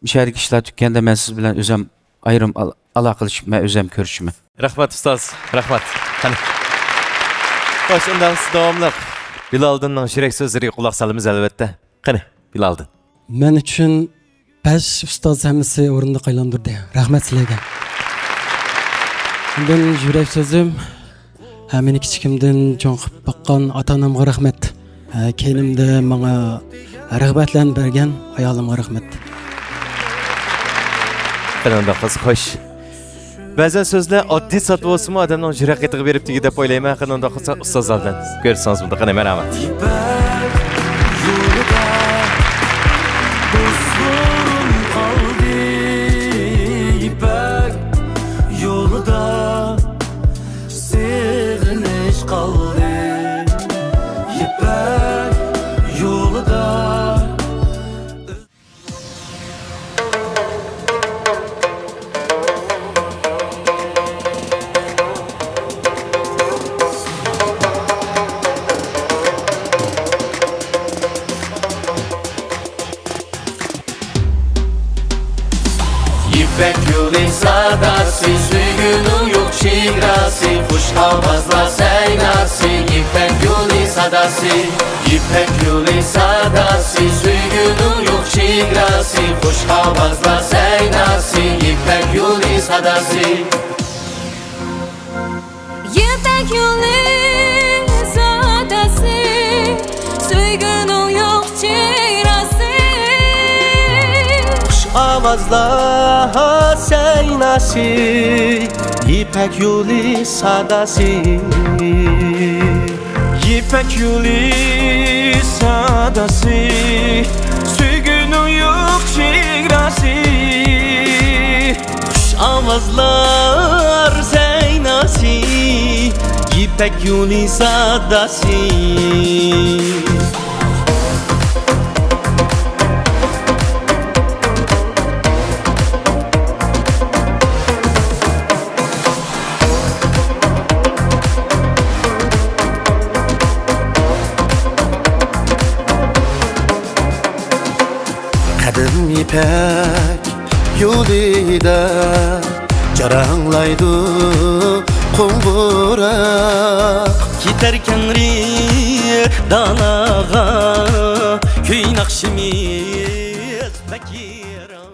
مۇشۇ يەردىكى ئىشلار تۈگىگەندە مەن سىز بىلەن ئۆزۈم ئايرىم ئال-، ئالاقىلىشىپ مەن ئۆزۈم كۆرۈشىمەن. رەھمەت ئۇستاز، رەھمەت. قېنى. خوش، ئۇنداق داۋاملىق بىلالدىننىڭ يۈرەك سۆزلىرىگە قۇلاق سالىمىز ئەلۋەتتە. قېنى، بىلالدىن. مەن ئۈچۈن بەش ئۇستاز ھەممىسى ئورۇندۇق ئايلاندۇردى. رەھمەت سىلەرگە. ئاندىن يۈرەك سۆزۈم، ھە، مېنى كىچىكىمدىن چوڭ قىلىپ باققان ئاتا-ئانامغا رەھمەت. ھە، كەينىمدە ماڭا رىغبەتلەرنى بەرگەن ئايالىمغا رەھمەت. قېنى ئۇنداق قىلسا خوش. بەزەن سۆزلەر ئاددىي ساددا بولسىمۇ، ئادەمنىڭ يۈرەك قېتىغا بېرىپ تېگىدۇ دەپ ئويلايمەن. قېنى ئۇنداق قىلسا ئۇستازلار بىلەن كۆرۈشسىڭىز بولدى. قېنى، مەرھەمەت. يىپەك يولىدا دوستلىرىم قالدى، يىپەك يولىدا سېغىنىش يىپەك يولى ساداسى، سۆيگۈنىڭ يوق چېگراسى، خۇش ئاۋازلار سەيناسى، يىپەك يولى ساداسى. يىپەك يولى ساداسى، سۆيگۈنىڭ يوق چېگراسى، خۇش ئاۋازلار سەيناسى، يىپەك يولى ساداسى. يىپەك يولى ساداسى، سۆيگۈنىڭ يوق چېگراسى. خۇش ئاۋازلار سەيناسى، يىپەك يولى ساداسى. يىپەك يولى ساداسى، سۆيگۈنىڭ يوق چېگراسى. خۇش ئاۋازلار سەيناسى، يىپەك يولى ساداسى. قەدىم يىپەك يولىدا جاراڭلايدۇ قوڭغۇراق. كېتەر كەڭرى دالاغا كۈي ناخشىمىز بەك يىراق.